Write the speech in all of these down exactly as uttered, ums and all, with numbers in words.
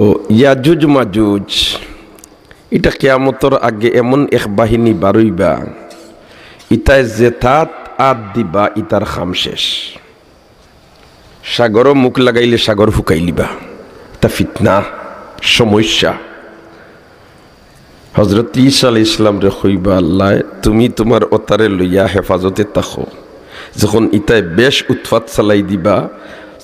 ও ইয়াজুজ মাজুজ, ইটা কিয়ামতর আগে এমন এক বাহিনী বারইবা, ইতায় যেতাত আত দিবা, ইতার কাম শেষ। সাগরো মুখ লাগাইলে সাগর ফুকাইলিবা। ইতা ফিতনা, সমস্যা। হজরত ঈসা আলাইহিস সালামরে কইবা, "আল্লাহ, তুমি তুমার অতারে লইয়া হেফাজতে থাকো।" যখন ইতায় বেশ উৎপাত চালাই দিবা,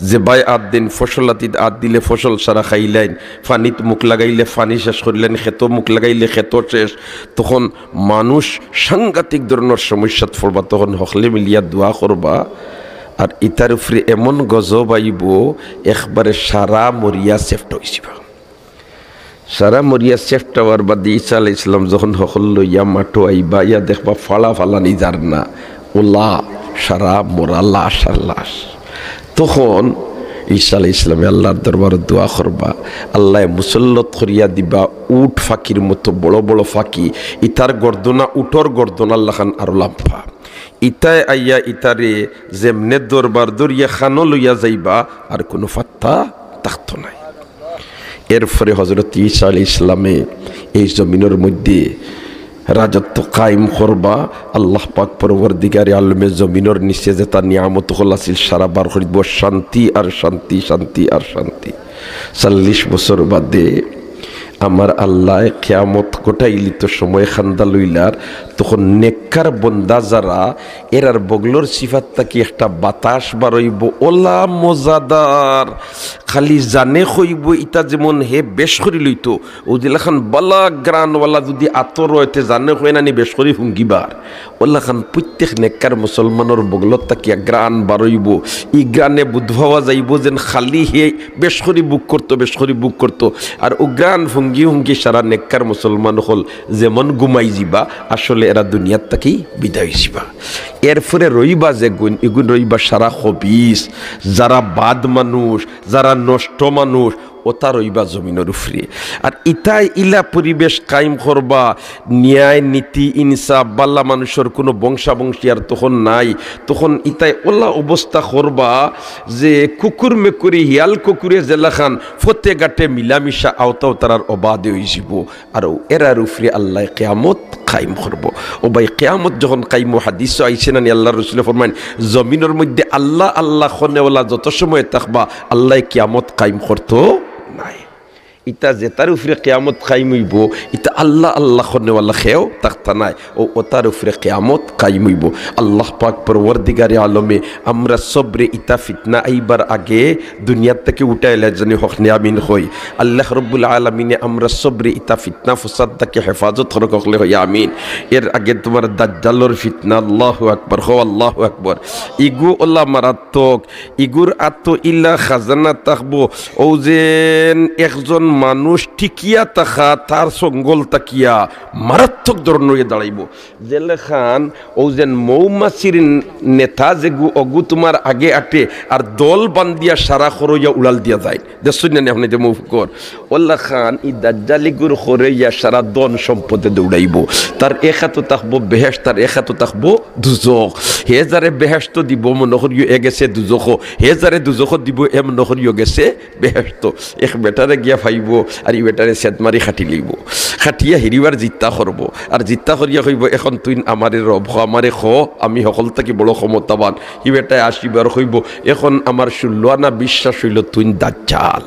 যেবায় আত দেইন, ফসল আতিত আত দিলে ফসল সারা খাইলাইন, পানিত মুখ লাগাইলে পানি শেষ করিলাইন, খেতো মুখ লাগাইলে খেতো শেষ, তখন মানুষ সাংঘাতিক ধরনর সমস্যাত পড়বা। তখন হকলে মিলিয়া দোয়া করবা। আর ইতার উপরে এমন গজব আইবো, একবারে সারা মরিয়া সেফট অইযিবা। সারা মরিয়া সেফট অওয়ার বাদে ঈসা আলাইহিস সালাম যখন হকল লইয়া মাঠো আইবা, ইয়া দেখবা ফালা ফালানি যার না, ওলা সারা মরা লাশ আর লাশ। তখন ঈসা আলাইহিস সালামে আল্লাহর দরবারো দোয়া করবা, আল্লায় মুসল্লত করিয়া দিবা উট পাখির মতো বড় বড় পাখি, ইতার গর্দনা উটর গর্দনার লাখান আরো লাম্বা। ইতায় আইয়া ইতারে যেমনে দরবার ধরিয়া খানো লইয়া যাইবা, আর কুনু ফাত্তা থাকতো নায়। এরপরে হজরত ঈসা আলাইহিস সালামে এই জমিনর মধ্যে রাজত্ব কায়েম করবা। আল্লাহ পাক পরওয়ারদিগারে আলমে জমিনর নিচে যেতা নিয়ামত অকল আছিল, সারা বার করি দিবো শান্তি আর শান্তি, শান্তি আর শান্তি। চল্লিশ বছর বাদে আমার আল্লায় কিয়ামত ঘটাইলিতো সময় খান্দা লইলার, তখন নেককার বন্দা যারা, এরার বগলর সিফাত থাকি একটা বাতাস বারইবো, ওলা মজাদার, খালি জানে কইবো, ইতা যেমন হে বেশ করি লইতো, অউ যেলাখান বালা গ্রানওয়ালা যুদি আতর অয়, তে জানে কয় না নি বেশ করি ফুঙ্গিবার। ওলাখান প্রত্যেক নেককার মুসলমানর বগলত থাকিয়া গ্রান বারইবো। ই গ্রানে বুঝ পাওয়া যাইবো যেন খালি হে বেশ করি বুক করতো, বেশ করি বুক করতো। আর অউ গ্রান ফুঙ্গি ফুঙ্গি সারা নেককার মুসলমান অকল যেমন ঘুমাই যিবা, আসলে এরা দুনিয়ার থাকি বিদায় অইযিবা। এরপরে রইবা যেগুন, ইগুন রইবা সারা খবিস, যারা বাদ মানুষ, যারা নষ্ট মানুষ, ওতা রইবা জমিনর উপরে। আর ইতায় ইলা পরিবেশ কায়েম করবা, ন্যায়, নীতি, ইনসাফ, বালা মানুষর কুনু বংশাবংশী আর তখন নাই। তখন ইতায় ওলা অবস্থা করবা যে কুকুর মেকুরি, হিয়াল কুকুরে যেলাখান ফতে ঘাটে মিলামিশা, আওতাও তারার অবাধে অইযিবো। আর এরার উপরে আল্লায় কিয়ামত কায়েম করবো। ও ভাই, কিয়ামত যখন কায়েম অইবো, হাদিসো আইছে না নি, আল্লাহর রসুলে ফরমাইন, জমিনর মধ্যে আল্লাহ আল্লাহ কনেওয়ালা যত সময় থাকবা, আল্লায় কিয়ামত কায়েম করতো নায়। ইতা যেতার উপরে কিয়ামত কায়েম অইবো, ইতা আল্লাহ আল্লাহ কনেওয়ালা কেউ থাকতা নায়। ও ওতার উপরে কিয়ামত কায়েম অইবো। আল্লাহ পাক পরওয়ারদিগারে আলমে আমরা সবরে ইতা ফিতনা আইবার আগে দুনিয়ার থাকি উঠাইলা জানি, হকলে আমিন কই। আল্লাহ রব্বুল আলামিনে আমরা সবরে ইতা ফিতনা ফসাদ থাকি হেফাজত করউক, হকলে কই আমিন। এর আগে তুমার দাজ্জালর ফিতনা, আল্লাহু আকবার, কও আল্লাহু আকবার। ইগু ওলা মারাত্মক, ইগুর আতো ইলা খাজানা থাকবো, অউ যেন একজন মানুষ টিকিয়া থাকা তার সঙ্গল থাকিয়া মারাত্মক ধরনর অইয়া দাঁড়াইবো। যেলাখান অউ যেন মৌমাছির নেতা যেগু, অগু তুমার আগে আটে, আর দল বান্ধিয়া সারা খরইয়া উড়াল দিয়া যায়। দেখছইন না নি আপনে যে মৌফুকর? ওলাখান ই দাজ্জালিগুর খরইয়া সারা ধন সম্পদে দৌড়াইবো। তার এক আতো থাকবো বেহেশত, তার এক আতো থাকবো দুজখ। হে যারে বেহেশত দিবো, মনো করিও এ গেছে দুজখো। হে যারে দুজখো দিবো, এ মনো করিও গেছে বেহেশতো। এক বেটারে গিয়া পাইবো, আর ই বেটারে সেদ মারি খাটি লইবো। খাটিয়া হিরিবার জিত্তা করবো, আর জিত্তা করিয়া কইবো, "এখন তুইন আমারে রব খ, আমারে খ, আমি হকল থাকি বড় ক্ষমতাবান।" ই বেটায় আসিবার কইবো, "এখন আমার ষোলো আনা বিশ্বাস অইলো তুইন দাজ্জাল।"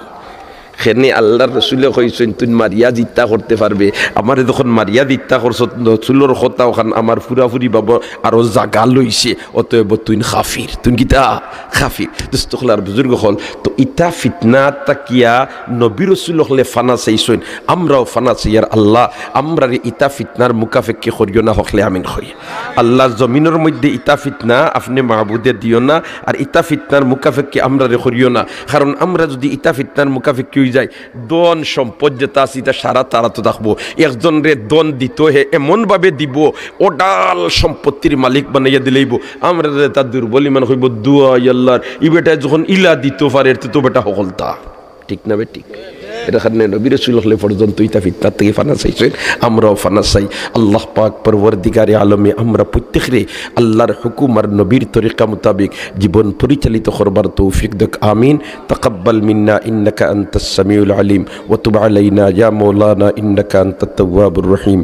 কেনে আল্লাহর রসুলে কইছইন, "তুইন মারিয়া জিত্তা করতে পারবে।" আমারে যখন মারিয়া জিত্তা করছত, রসুলর কথা অখান আমার পুরাপুরি বাবু আরো জাগা লইছে, অতএব তুইন কাফির। তুইন কিতা? কাফির। দোস্ত অকল আর বুজুর্গ অকল, তো ইতা ফিতনা থাকিয়া নবী রসুল অকলে ফানা চাইছইন, আমরাও ফানা চাইয়ার। আল্লাহ, আমরারে ইতা ফিতনার মুখাপেক্ষি করিও না, হকলে আমিন কই। আল্লাহ, জমিনর মধ্যে ইতা ফিতনা আপনে মাবুদে দিও না, আর ইতা ফিতনার মুখাপেক্ষি আমরারে করিও না, কারণ আমরা যুদি ইতা ফিতনার মুখাপেক্ষি অইযাই, ধন সম্পদ যেতা আছে, ইতা সারা তার আতো থাকবো। একজনরে ধন দিতো, হে এমন ভাবে দিবো, অঢাল সম্পত্তির মালিক বানাইয়া দিলাইবো। আমরা যেতা দুর্বল ইমান কইবো, "দোয়াই আল্লাহর, ই বেটায় যখন ইলা দিতো পারে, এর তো বেটা হকলতা।" ঠিক না বে ঠিক? এর কারণে নবী রাসূল হকলে পর্যন্ত ইতা ফিতনা থাকি ফানা চাইছইন, আমরাও ফানা চাই। আল্লাহ পাক পরওয়ারদিগারে আলমে আমরা প্রত্যেকরে আল্লাহর হুকুম আর নবীর তরিকা মোতাবেক জীবন পরিচালিত করবার তৌফিক দেখ, আমিন। تقبل منا إنك أنت السميع العليم وتب علينا يا مولانا إنك أنت التواب الرحيم.